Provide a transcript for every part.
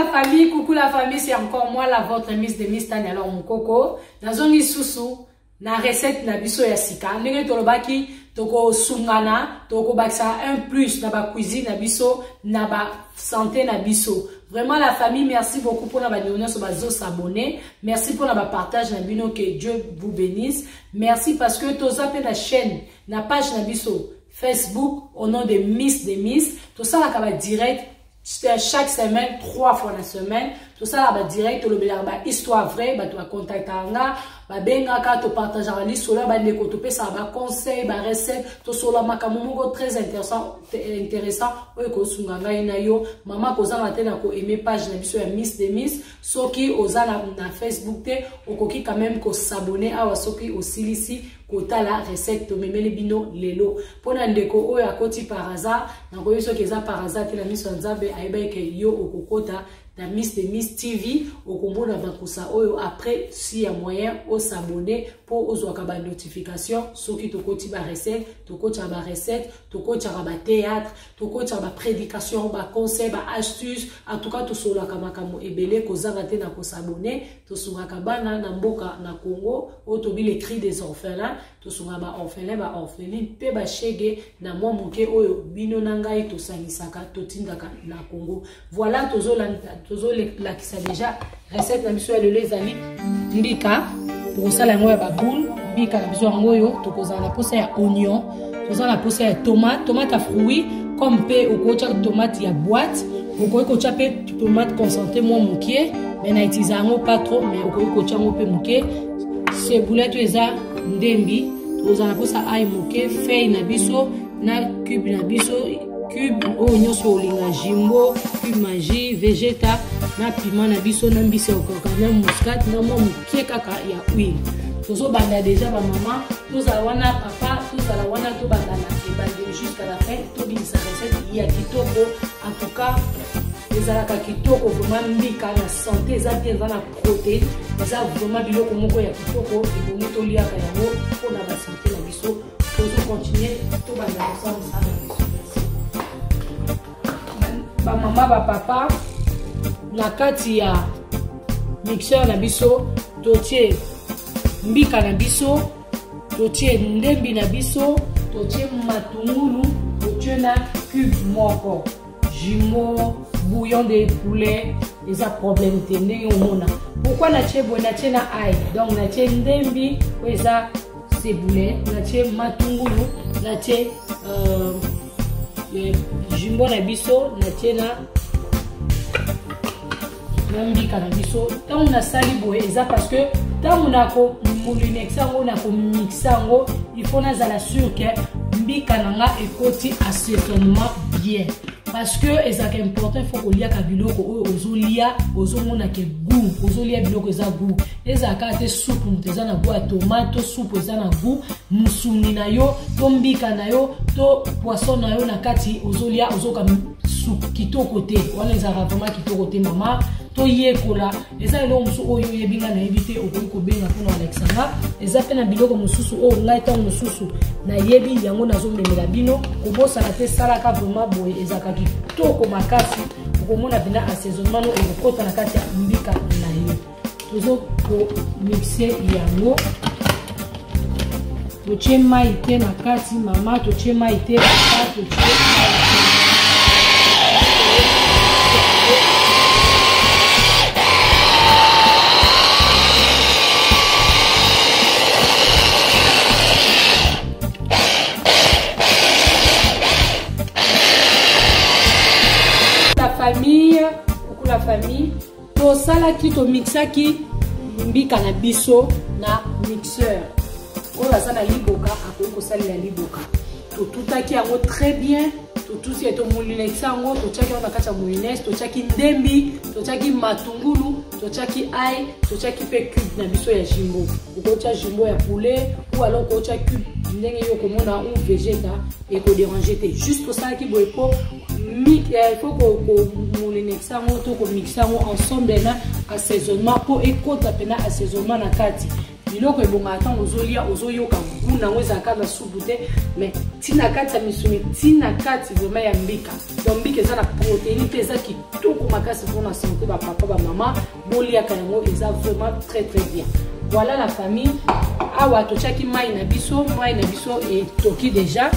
la famille, coucou la famille, c'est encore moi la votre Miss de Miss Tania alors Mukoko. Nazongi susu na recette na biso ya sika. Ndenge tolobaki tokosungana, tokobakisa un plus na ba cuisine na biso, na ba santé na biso. Vraiment la famille, merci beaucoup pour la ba nyonso bazo s'abonner. Merci pour la ba partage na bino, que Dieu vous bénisse. Merci parce que toza pe na chaîne, na page na biso Facebook au nom de Miss de Miss, tosalaka ba direct chaque semaine, 3 fois la semaine. Tosala ba direct, tolobelaka ba histoire vraie, bato bacontactaka nga, babengaka, topartageaka lisolo ya bandeko, topesaka ba conseil, ba recette, tosola makambo moko très intéressant, intéressant oyo ekosunga ngai na yo. Mama, kozanga te na koaime page na biso ya Miss de Miss. Soki oza na Facebook te, okoki quand même kosabonner awa soki osilisi kotala recette tomemeli bino lelo. Mpona ndeko oyo akoti par hasard, nakoyebi soki eza par hasard te, na miso ya Nzambe ayebaki ke yo okokota na Miss de Miss TV, okomona makusa oyo. Après, si ya moyen osabonner mpo ozwaka ba notification soki tokoti ba recette, tokotiaka ba recette, tokotiaka ba théâtre, tokotiaka ba prédication, ba conseil, ba astuce. En tout cas tosolaka makambo ebele. Kozanga te na kosabonner. Tosungaka bana na mboka na Congo oyo tobi le cri des orphelins. Tosungaka ba orphelin, ba orpheline mpe bashege na mwa moke oyo bino na ngai tosangisaka, totindaka na Congo. Voilà, tozolakisa déjà recette na biso ya lelo. Ezali mbika, tokosala yango ya baboule. Mbika na biso yango oyo. Tokozala na posa ya oignon, toza na posa ya tomate, tomate ya fruit, comme mpe okotya tomate ya boîte, okoki kotya mpe tomate concentré mwa moke, mais na utiliser yango pas trop, mais okoki kotya yango mpe moke. Ciboulette oyo eza ndembi, tozala na posa ail moke, feuille na biso na cube na biso, cube oyo nyonso olinga, jimbo, cube Maggi, vegeta, na piment na biso, na mbisi ya kokauka, na muscade, na mwa moke kaka ya huile. Tozobanda deja. Bamama tozala wana, papa tozala wana, tobanda na ebandeli jusqu'à la fin, tobimisa recette ya kitoko. En tout cas ezalaka kitoko vraiment. Mbika na santé eza bien, eza na protéine, eza vraiment biloko moko ya kitoko, ebongi toliaka yango mpona basanté na biso. Tozocontinue, tobanda kosala mosala na biso. Bamama, bapapa, na kati ya mixeur na biso totie mbika na biso, totie ndembi na biso, totie matungulu, totie na cube moko jumbo, bouillon de poulet, eza problème te ndenge omona. Pourquoi natie boye? Natie na ail, donc natie ndembi oyo eza ciboulette, natie matungulu, natie jumbo na biso, natie na mbika na biso. Ntango nasali boye, eza parce que ntango nakomoulinex yango, nakomixe yango, il faut nazala sûr ke mbika na nga ekoti assaisonnement bien, parce que ezalaka important. Il faut koliaka biloko oyo ozolia, ozomona ke goût, ozolia biloko eza goût. Ezalaka kaka te supu moto eza na goût ya tomate, to supu eza na goût musuni na yo, to mbika na yo, to poisson na yo na kati, ozolia, ozoka kitoko te. Wana ezalaka vraiment kitoko te. Mama, toyekola. Eza eloko mosusu oyo oyebi, ngai nayebi te, okoki kobenga mpona kolakisa nga. Eza mpe na biloko mosusu oyo ngai ntango mosusu nayebi yango, nazomemela bino. Kobosana te, salaka vraiment boye, ezalaka kitoko makasi. Okomona mpena assaisonnement no ekokota na kati ya mbika na yo. Tozokomixe yango, totie mai te na kati. Mama, totie mai te. Papa, totie mai te. La famille, coucou la famille. Tosalaki, tomixaki mbika na biso na mixeur. Oyo aza na liboka akoki kosalela liboka. Totutaki yango très bien, totuti, tomolinekisa yango, totiaki yango na kati ya moulinette, totiaki ndembi, totiaki matungulu, totiaki ail, totiaki mpe cube na biso ya jimbo. Okotia jimbo ya poulet ou alors okotia cube ndenge yo okomona, ou vegeta, ekodéranger te. Juste tosalaki boye po il faut komoulinekisa yango to komixa yango ensemble na assaisonnement mpo ekota mpena assaisonnement na kati. Biloko ebongaka ntango ozolia, ozoyoka goût nango, ezalaka na supu te, mais ntina kati ya misuni, ntina kati vraiment ya mbika. Donc mbika eza na protéine mpe eza kitoko makasi mpona santé. Bapapa, bamama, boliaka yango, eza vraiment très très bien. Voilà la famille, awa totiaki mai na biso, mai na biso etoki déjà,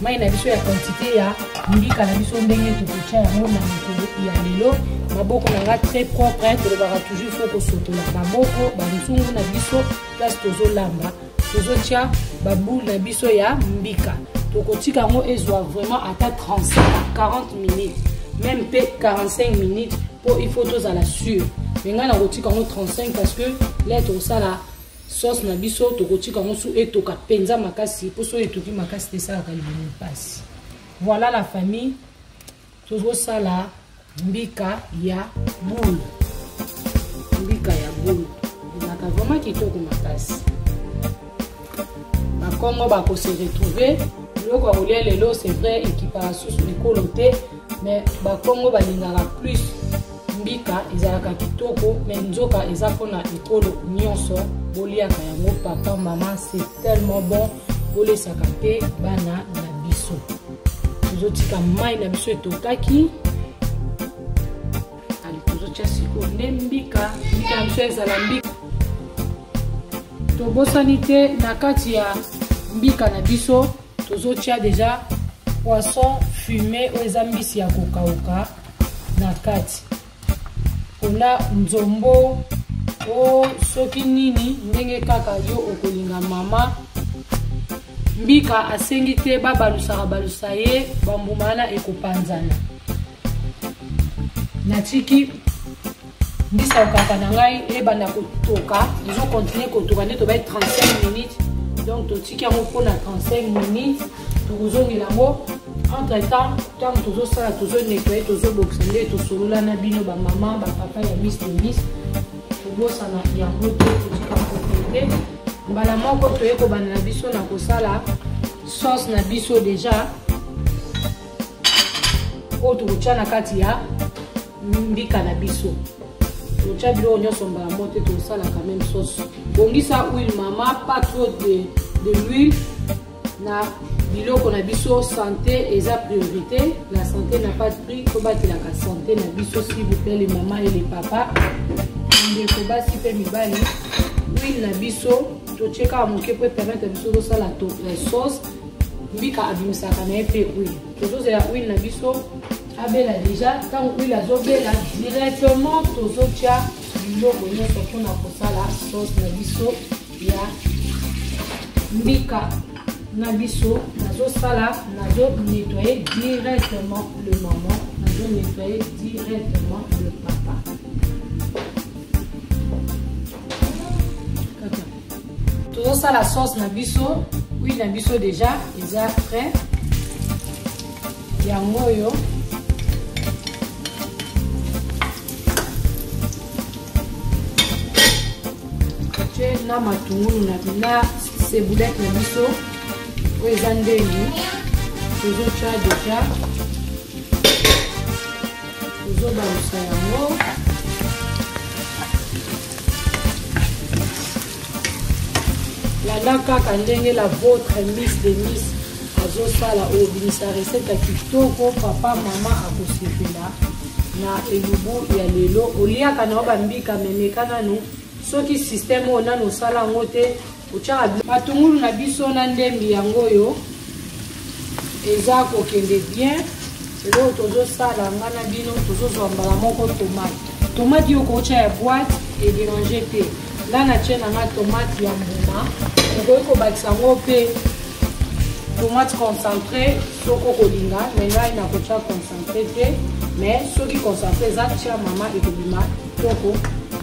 mai na biso ya quantité ya mbika na biso ndenge tokotia yango na mokolo ya lelo. Maboko na nga très propre. Tolobaka toujours, faut kosokola maboko, banzungu na biso, place tozolamba. Tozotia baboule na biso ya mbika, tokotika yango ezwa vraiment ata 35 à 40 minutes, même mpe 45 minutes, mpo il faut tozala sûr. Mais ngai nakotika yango 35 parce que là tokosala sauce na biso, tokotika yango su etoka mpenza makasi, mpo soki etoki makasi te, esalaka libumu mpasi. Voilà la famille, tozosala mbika ya boule. Mbika ya boule ezalaka vraiment kitoko makasi. Bakongo bakose retrouver biloko ya kolia lelo. C'est vrai, ekipaka susu ekolo te, mais bakongo balingaka plus mbika, ezalaka kitoko. Mais nzoka eza mpona ekolo nyonso, boliaka yango, papa, mama, c'est tellement bon. Bolesaka mpe bana na biso. Tozotika mai na biso etokaki. Ale, tozotia sikoyo nde mbika. Mbika na biso ezala mbika. Tobosani te, na kati ya mbika na biso tozotia déjà poisson fumé, oyo eza mbisi ya kokauka na kati, mpona nzombo o soki nini, ndenge kaka yo okolinga. Mama, mbika asengi te babalusaka balusa ye, bambuma wana ekopanzana. Natiki mbisa okaka na ngai ebanda kotoka, ezocontinue kotoka nde tobai 35 minutes. Donc totiki yango mpona 35 minutes, tokozongela yango. Entre temps, ntango tozosala, tozonettoyer, tozobokisa nde tosolola na bino, bamama, bapapa ya Miss de Miss. Tobosana yango te, totika kote te. Mbala moko toye kobanda na biso na kosala sauce na biso déjà, oyo tokotya na kati ya mbika na biso. Totya biloko nyonso mbala moko te, tosala quand même sauce. Bongisa huile, mama, pas trop de l'huile na biloko na biso. Santé eza priorité, la santé n'a pas de prix. Tobatelaka santé na biso, s'il vous plaît, les mamas et les papas, ndeko basi mpe mibali. Huile na biso totie kaka moke po epermettre biso tosala sauce. Mbika abimisaka na ye mpe huile. Tozozela huile na biso abela déjà. Ntango huile azobela, directement tozotia biloko nyonso mpona kosala sauce na biso ya mbika na biso. Nazosala, nazonettoyer directement le maman, nazonettoyer directement le papa. Tozosala sauce na biso, huile na biso déjà eza prêt. Yango oyo tie na matungulu na ciboulette na biso oyo eza ndenge tozotya déjà, tozobalusa yango. Landa kaka ndenge la vôtre Miss de Miss azosala, obimisa recette ya kitoko. Papa, mama akosepela na elubu ya lelo. Oliaka na yo bambika, memeka nanu soki système oyo nanu osala yango te. Otiaka matungulu na biso na ndembi, yango oyo eza kokende bien. Eloko tozosala, nga na bino, tozozwa mbala moko tomate. Tomate oyo kootya ya boîte edérange te. Nga na tie na nga tomate ya mbuma. Okoki kobakisa yango mpe tomate concentré soki okolinga, mais ngai nakotya concentré te. Mais soki concentré eza, tia mama, ekobima kitoko.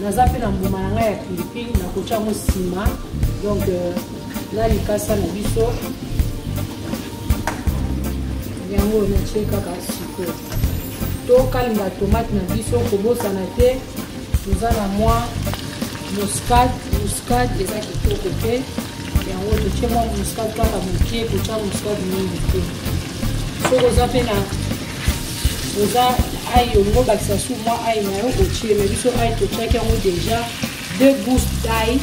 Naza mpe na mbuma na ngai ya pilipili, nakotya yango nsima. Donc na likasa na biso, yango natie kaka sikoyo. Tokalinga tomate na biso. Kobosana te, toza na mwa muscade. Muscade eza kitoko te, yango totie mwa muscade kaka moke, kotya muscade mingi te. Soki oza mpe na oza ail, olingi obakisa su mwa ail na yo, otie. Mais biso ail totiaki yango déjà, deux gousses d'ail.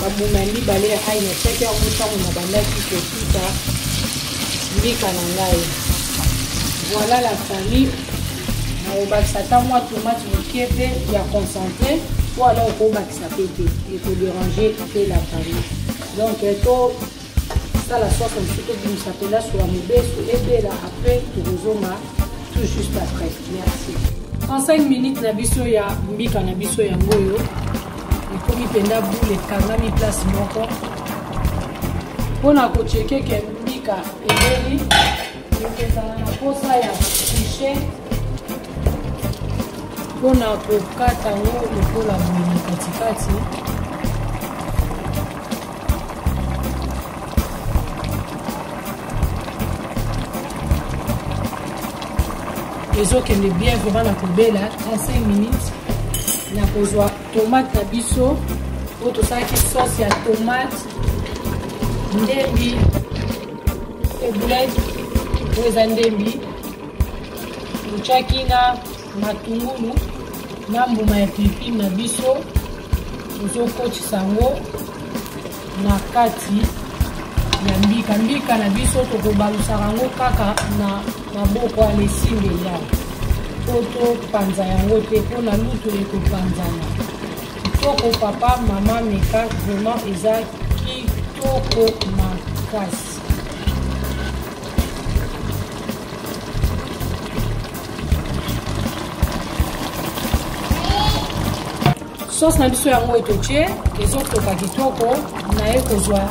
Bambuma ya mibale ya ail natiaki yango ntango nabandaki kotuta mbika na ngai. Voilà la famille, nakobakisa ata mwa tomate moke mpe ya concentré po alors okobakisa mpe te, ekoderange te la famille. Donc to sala sauce mosusu, tobimisa mpenza solo ya mobesu ebela, après tokozonga tout juste après. Merci. 35 minutes na biso ya mbika na biso yango oyo ekomi mpenza boule, ekangami place moko. Mpona kocheke ke mbika ebeli, ekozala na posa ya couche mpona kokata yango lokola boye na katikati. Ezokende bien vraiment na kobela. 35 minutes, na kozwa tomate na biso oyo tosalaki sauce ya tomate, ndembi, ciboulette oyo eza ndembi, totiaki na matungulu na mbuma ya pilipili na biso. Tozokotisa yango na kati ya mbika. Mbika na biso tokobalusaka yango kaka na maboko ya lesimbeli awa po topanza yango te, mpo na lutu ekopanzana. Kitoko papa, mama, meka vraiment, eza kitoko makasi. Sauce na biso yango etotie, ezotoka kitoko. Naye kozwa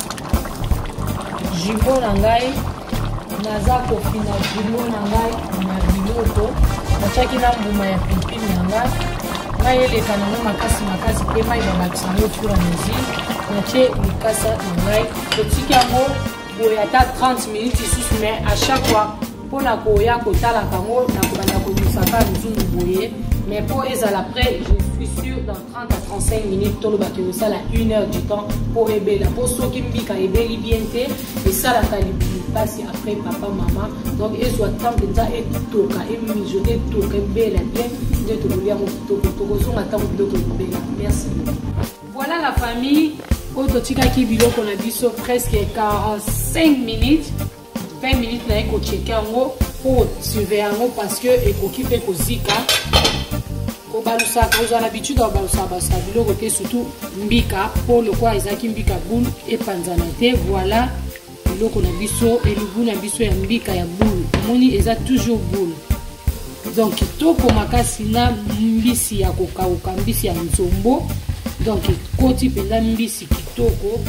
jumbo na ngai, naza kofina jumbo na ngai na biloko natiaki na mbuma ya pilipili na ngai. Ngai eleka nango makasi makasi te, mai babakisa yango fur à mesure. Natie likasa na ngai, totiki yango boye ata 30 minutes lisusu. Mais à chaque fois mpona koya kotalaka yango, nakobanda kolusaka nzungu boye, mais mpo ezala prêt, je suis sûr dans 30 à 35 minutes, tolobaki kosala 1 heure du temps mpo ebela, mpo soki mbika ebeli bien te, esalaka libumu mpasi après, papa, mama. Donc ezwa temps mpenza, etoka, emijote, etoka, ebela bien, nde tokolia yango kitoko. Tokozonga ntango biloko ekobela. Merci beaucoup. Voilà la famille, oyo totikaki biloko na biso presque 45 minutes, 20 minutes. Naye kocheke yango mpo kosurveille yango, parce que ekoki mpe kozika. Kobalusaka, ozala na habitude ya kobalusaka balusaka biloko te, surtout mbika, mpo lokola ezalaki mbika boule, epanzana te. Voilà biloko na biso, elubu na biso ya mbika ya boule, omoni eza toujours boule. Donc kitoko makasi na mbisi ya kokauka, mbisi ya nzombo. Donc ekoti mpenza mbisi kitoko.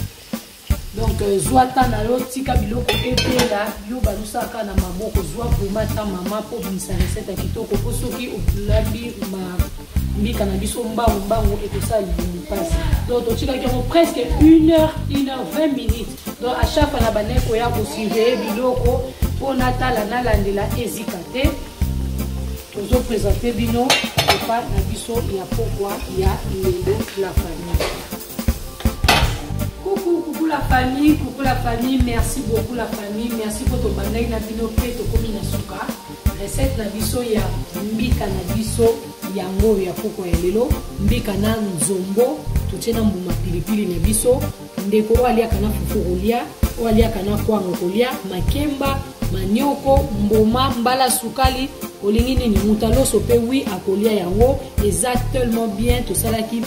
Donc zwa ta na yo, tika biloko ebela, yo balusaka na maboko. Zwa vraiment ta mama mpo obimisa recette ya kitoko, mpo soki olambi mbika na biso mbangu mbangu, ekosala libumu mpasi. Donc totikaki yango presque 1 heure, 1 heure 20 minutes. Donc à chaque fois na bandaki koya kosurveille biloko mpo natala, nalandela ezika te. Tozopresente bino repas na biso ya pokwa ya lelo, la famille. Coucou, coucou la famille, coucou la famille, merci beaucoup la famille, merci po tobandaki na bino mpe tokomi na suka. Recette na biso ya mbika na biso yango oyo ya pokwa ya lelo, mbika na nzombo, totie na mbuma pilipili na biso. Ndeko oyo aliaka na fufu kolia, oyo aliaka na kwanga kolia, makemba, manioko, mboma, mbala sukali, olingi nini, moto aloso mpe wi akolia yango, eza tellement bien. Tosalaki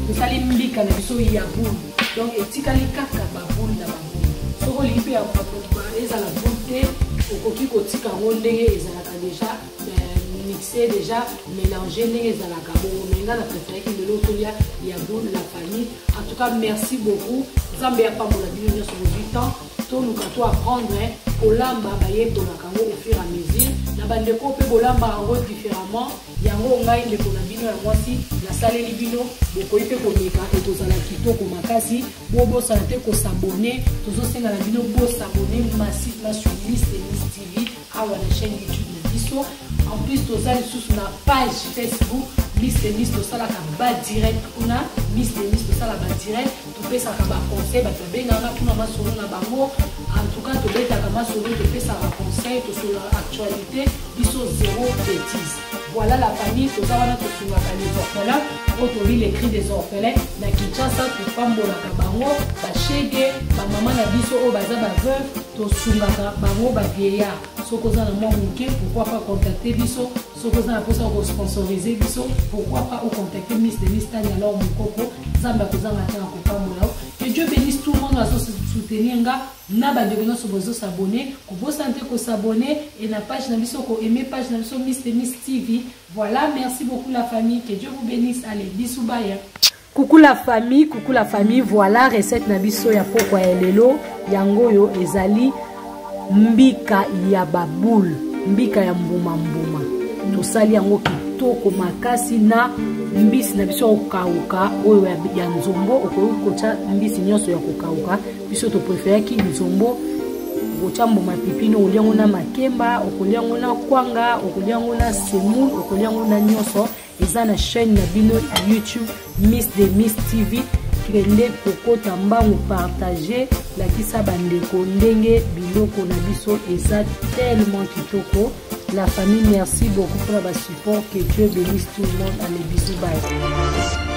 tosali mbika na biso ya boule, donc etikali kaka baboule na baboule. Soki olingi mpe ezala boule te, okoki kotika yango ndenge ezalaka déjà mixé, déjà mélangé, ndenge ezalaka bongo. Mais nga na préféreki lelo tolia ya boule, la famille. En tout cas merci beaucoup, Nzambe apambola bino nyonso bozwi temps toluka to apprendre kolamba. Bayekolaka yango au fur et à mesure na bandeko mpe bolamba yango différemment. Yango ngai ndeko na bino ya mwasi nasaleli bino, bokoki mpe komeka, ekozala kitoko makasi. Bobosana te kos'abonner, tozosenga na bino bos'abonner massivement sur Miss Miss TV awa na chaîne YouTube na biso. En plus toza lisusu na page Facebook Miss Miss, tosalaka badirect kuna. Miss Miss tosala badirect, topesaka baconseil, bato babengaka kuna masolo na bango. En tout cas tobetaka masolo, topesaka conseil, tosololaka actualité biso, zéro bêtise. Voilà la famille, toza wana tosungaka les orphelins oyo tobi les cris des orphelins na Kinshasa, topambolaka bango bashege, bamama na biso oyo baza baveuve, tosungaka bango bavieillard. Soki oza na mwa moke, pourquoi pas contacter biso. Soki oza na mposa kosponsorize biso, pourquoi pas ocontacte Miss de Miss Tani alors Mokoko. Nzambe akozanga te na kopambola yo. Que Dieu bénisse tout le monde azosoutenir nga na bandeko nyonso bozosabone. Kobosana te kosabone e na page na biso, koaime page na biso Miss de Miss TV. Voilà, merci beaucoup la famille, que Dieu vous bénisse. Allez, bisous, bye. Coucou la famille, coucou la famille. Voilà recette na biso ya pokwa ya lelo. Yango oyo ezali mbika ya baboule, mbika ya mbuma mbuma. Tosali yango kitoko makasi na mbisi na biso ya kokauka oyo ya nzombo. Okoki kotya mbisi nyonso ya kokauka, biso topreferaki nzombo. Okotya mbuma pipino, okolia yango na makemba, okolia yango na kwanga, okolia yango na semoule, okolia yango na nyonso. Eza na chaîne na bino YouTube Miss de Miss TV. Kende kokota mbangu, partage, lakisa bandeko ndenge biloko na biso eza tellement kitoko. La famille, merci beaucoup pour la support. Que Dieu bénisse tout le monde. Allez, bisous, bye.